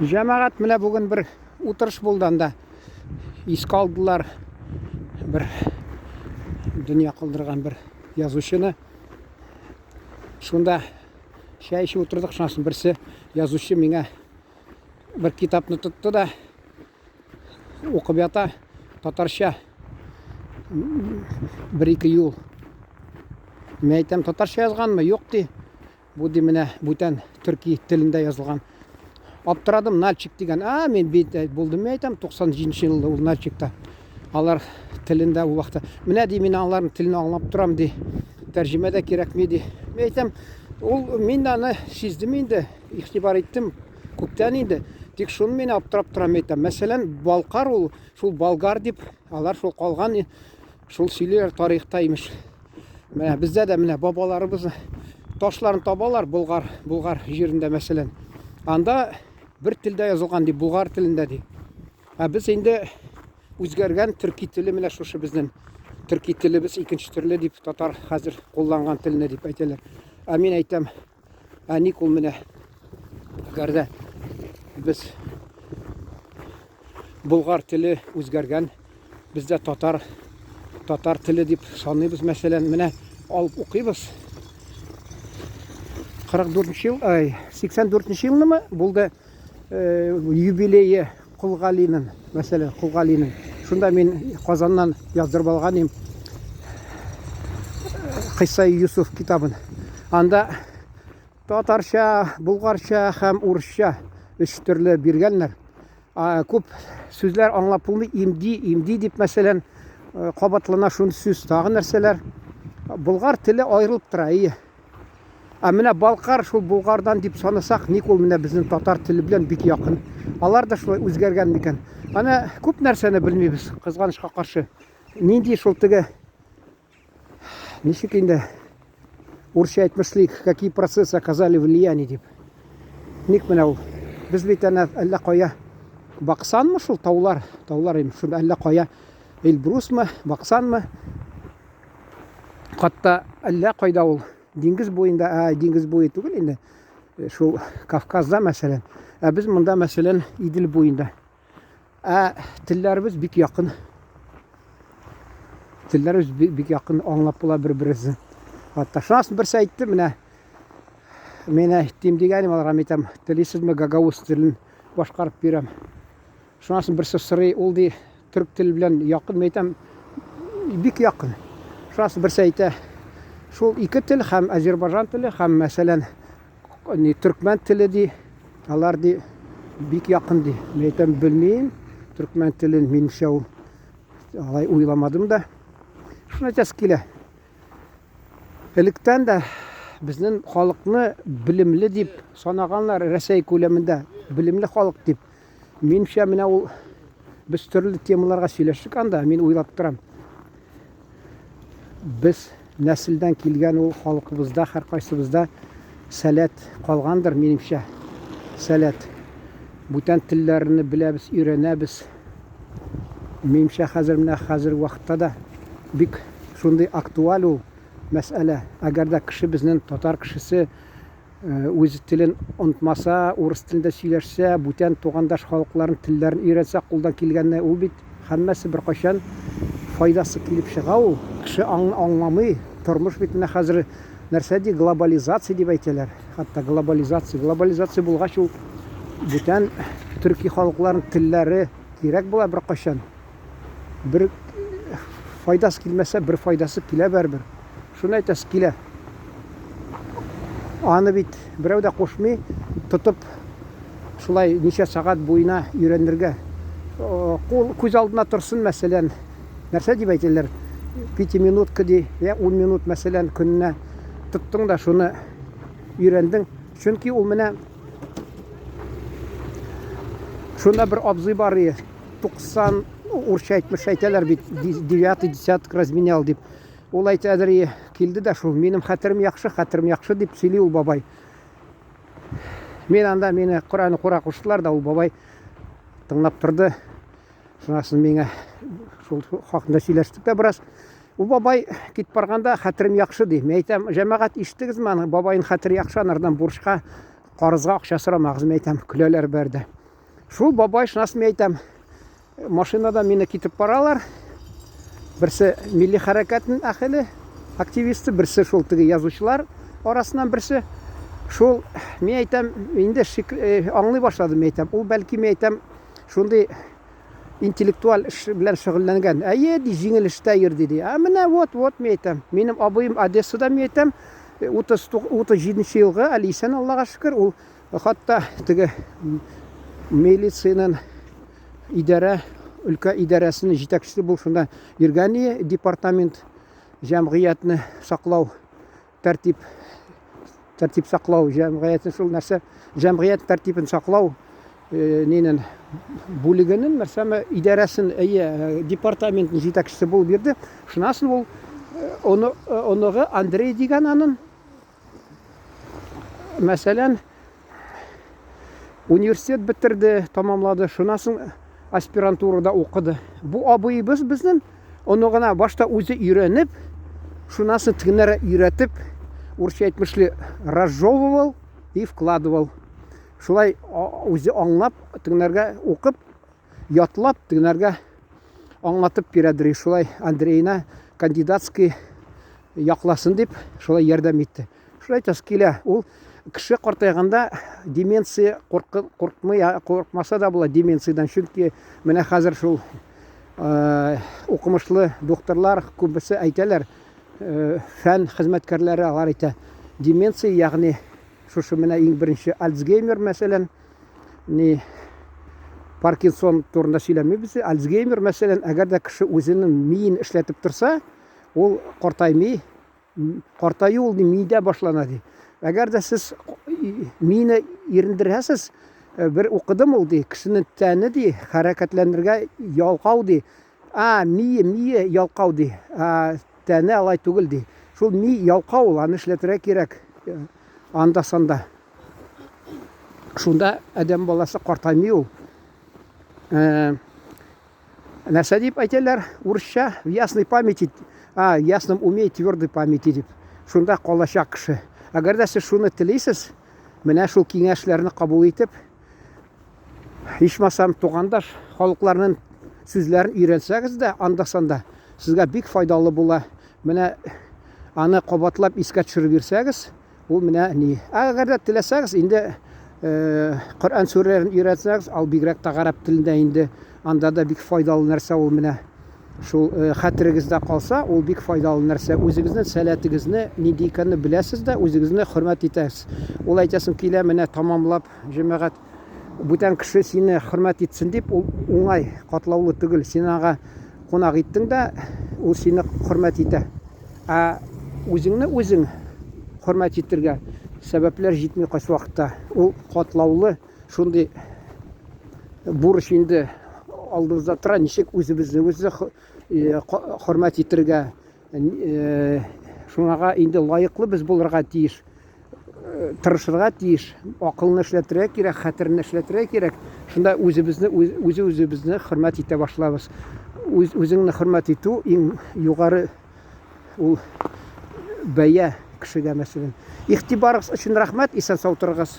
Җәмәгать, менә бүген бер утырыш булды анда. Искә алдылар бер дөнья калдырган бер язучыны. Шунда чәй эчеп утырдык, шуннан соң берсе язучы миңа бер китапны тотты да укып ята татарча бер-ике юл. Мин әйтәм, татарча язганмы? Юк ди. Бу ди менә бүтән төрки телендә язылган. Аптырадым, Нальчик дигән. А, мин бит э, булдым, мин әйтәм, 97 елда ул Нальчикта. Алар телендә ул вакытта. Менә ди, мин аларның телен аңлап торам ди. Тәрҗемә дә кирәкми ди. Мин әйтәм, ул мин аны сиздем инде, игътибар иттем күптән инде. Тик шуны мин аптырап торам әйтәм. Мәсәлән, Балкар ул шул болгар дип, алар шул калган шул сөйлиләр тарихта имеш. Менә бездә дә менә бабаларыбыз ташларын табалар Болгар, Болгар җирендә мәсәлән. Анда бер телдә язылган ди, болгар телендә ди. Ә без инде үзгәргән төрки теле менә шушы безнең төрки телебез икенче төрле дип татар хәзер кулланган телне дип әйтәләр. Ә мин әйтәм, ә ник ул менә әгәр дә без Болгар теле үзгәргән. Бездә татар татар теле дип саныйбыз, мәсәлән, менә алып укыйбыз. 44 ел, ай, 84 елнымы булды э, юбилее Кол Галинең, мәсәлән, Кол Галинең. Шунда мин Казаннан яздырып алган идем. Кыйсса Юсуф китабын. Анда татарча, булгарча һәм урысча өч төрле биргәннәр. Күп сүзләр аңлап булмый. Имди, имди дип, мәсәлән, э, кабатлана шундый сүз, тагы нәрсәләр. Болгар теле аерылып тора, әйе. Ә менә балкар шул булгардан дип санасак, ник ул менә безнең татар теле белән бик якын. Алар да шулай үзгәргән микән? Ана күп нәрсәне белмибез, кызганычка каршы. Нинди шул теге Ничек инде урысча әйтмешли, какие процессы оказали влияние дип. Ник менә ул? Без бит әнә әллә кая Баксанмы шул таулар, таулар инде шунда әллә кая Эльбрусмы, Баксанмы? Хатта әллә кайда ул диңгез буенда, ә диңгез буе түгел инде. Э, шул Кавказда мәсәлән. Ә без монда мәсәлән Идел буенда. Ә телләребез бик якын. Телләребез бик якын, аңлап була бер-беребезне. Хатта шунасын берсе әйтте, менә мен әйтим дигәнем аларга мин әйтәм, телисезме гагауз телен башкарып бирәм. Шунасын берсе сорый, ул ди, төрк теле белән якын, мин әйтәм, бик якын. Шунасын берсе әйтә, шул ике тел һәм азербайҗан теле һәм мәсәлән ни төркмән теле ди, алар ди бик якын ди. Мин әйтәм, белмим, төркмән телен минемчә ул алай уйламадым да. Шуны әйтәсе килә. Электән дә безнең халыкны белемле дип санаганнар Рәсәй күләмендә, белемле халык дип. Минемчә, менә ул без төрле темаларга сөйләштек анда, мин уйлап торам. Без нәселдән килгән ул халкыбызда, һәркайсыбызда сәләт калгандыр, минемчә. Сәләт. Бүтән телләрне беләбез, өйрәнәбез. Минемчә, хәзер менә хәзер вакытта да бик шундый актуаль ул мәсьәлә. Әгәр дә кеше безнең татар кешесе Үз телен онытмаса, урыс телендә сөйләшсә, бүтән тугандаш халыкларның телләрен өйрәнсә, кулдан килгәнне, ул бит һәммәсе беркайчан файдасы килеп чыга ул. Кеше аңламый. Тормыш бит менә хәзер нәрсә ди, глобализация дип әйтәләр. Хәтта глобализация. Глобализация булгач, ул бүтән төрки халыкларның телләре кирәк була беркайчан. Бер файдасы килмәсә, бер файдасы килә бәрбер. Шуны әйтәсе килә. Аны бит берәү дә кушмый тотып шулай ничә сәгать буена өйрәнергә. Кул күз алдына торсын, мәсәлән, нәрсә дип әйтәләр? Пятиминутка ди, я 10 минут, мәсәлән, көненә тоттың да шуны өйрәндең. Чөнки ул менә шунда бер абзый бар иде. 90, ну, урысча әйтмеш әйтәләр бит, девятый десяток разменял дип. Ул әйтәдер, килде дә шул, минем хәтерем яхшы, хәтерем яхшы дип сөйли ул бабай. Мин анда мине Коръән укырга куштылар да, ул бабай тыңлап торды. Шуннан соң миңа шул хакында сөйләштек тә бераз. Ул бабай кит барганда хәтерем яхшы ди. Мин әйтәм, җәмәгать ишеттегезме аны? Бабайның хәтере яхшы, анардан бурычка, карызга акча сорамагыз, мин әйтәм, көләләр бәрдә. Шул бабай шунас мин әйтәм, машинада мине китеп баралар. Берсе милли хәрәкәтнең әһеле, активисты, берсе шул теге язучылар арасыннан берсе. Шул мин әйтәм, инде шик, э, аңлый башладым, мин әйтәм. Ул бәлки мин әйтәм, шундый интеллектуаль эш белән шөгыльләнгән. Әйе, ди, җиңел эштә йөрде, ди. Ә менә вот, вот, мин әйтәм. Минем абыем Одессада, мин әйтәм, 37 елгы, әле исән, Аллага шөкер, ул хатта теге милициянең идарә, өлкә идарәсенең җитәкчесе булып шунда йөргән департамент җәмгыятьне саклау, тәртип тәртип саклау җәмгыятен шул нәрсә җәмгыять тәртибен саклау э, нинен бүлегенең нәрсәме идарәсен әйе э, департаментның җитәкчесе булып йөрде. Шуннан соң ул э, оны, оныгы Андрей дигән аның мәсәлән университет бетерде, тамамлады. Шуннан соң аспирантурада укыды. Бу абыебыз безнең оныгына башта үзе өйрәнеп, шуннан соң тегеннәргә өйрәтеп, урысча әйтмешли, разжевывал и вкладывал. Шулай үзе аңлап, тегеннәргә укып, ятлап, тегеннәргә аңлатып бирәдер. Шулай Андреена кандидатский якласын дип, шулай ярдәм итте. Шулай әйтәсе килә. Ул кеше картайганда деменция куркмый, куркмаса да була деменциядән. Чөнки менә хәзер шул э, укымышлы докторлар күбесе әйтәләр, э, фән хезмәткәрләре алар әйтә, деменция, ягъни шушы менә иң беренче Альцгеймер мәсәлән, ни Паркинсон турында сөйләмибез. Альцгеймер мәсәлән, әгәр дә кеше үзенең миен эшләтеп торса, ул картаймый, Картаю ул ди мидә башлана ди. Әгәр дә сез мине ирендерәсез, э, бер укыдым ул ди, кешенең тәне ди хәрәкәтләнергә ялкау ди. А, мие, мие ялкау ди. А, тәне алай түгел ди. Шул ми ялкау ул, аны эшләтергә кирәк. Э, анда санда. Шунда адәм баласы картаймый ул. Э, Нәрсә дип әйтәләр урысча? В ясной памяти, а, в ясном уме и твердой памяти дип. Шунда калачак кеше. Әгәр дә сез шуны телисез, менә шул киңәшләрне кабул итеп, ичмасам тугандаш халыкларның сүзләрен өйрәнсәгез дә, анда-санда сезгә бик файдалы була. Менә аны кабатлап искә төшереп йөрсәгез, Ул менә ни. Ә әгәр дә теләсәгез, инде э, Коръән сүрәләрен өйрәтсәгез, ал бигрәк тә гарәп телендә инде анда да бик файдалы нәрсә ул менә. Шул э, хәтерегездә калса, ул бик файдалы нәрсә. Үзегезнең сәләтегезне нинди икәнне беләсез дә, үзегезне хөрмәт итәсез. Ул әйтәсем килә, менә тамамлап, җәмәгать, бүтән кеше сине хөрмәт итсен дип, ул уңай, катлаулы түгел. Син аңа кунак иттең дә, ул сине хөрмәт итә. Ә үзеңне үзең хөрмәт итергә сәбәпләр җитми кайсы вакытта. Ул катлаулы шундый бурыч инде алдыбызда тора, ничек үзебезне үзе э, хөрмәт итергә, э, шуңага инде лаеклы без булырга тиеш, э, тырышырга тиеш, акылны эшләтергә кирәк, хәтерне эшләтергә кирәк. Шунда үзебезне үзе үзебезне хөрмәт итә башлабыз. Үз үзеңне хөрмәт итү иң югары ул бәя кешегә мәсәлән. Игътибарыгыз өчен рәхмәт, исән сау торыгыз.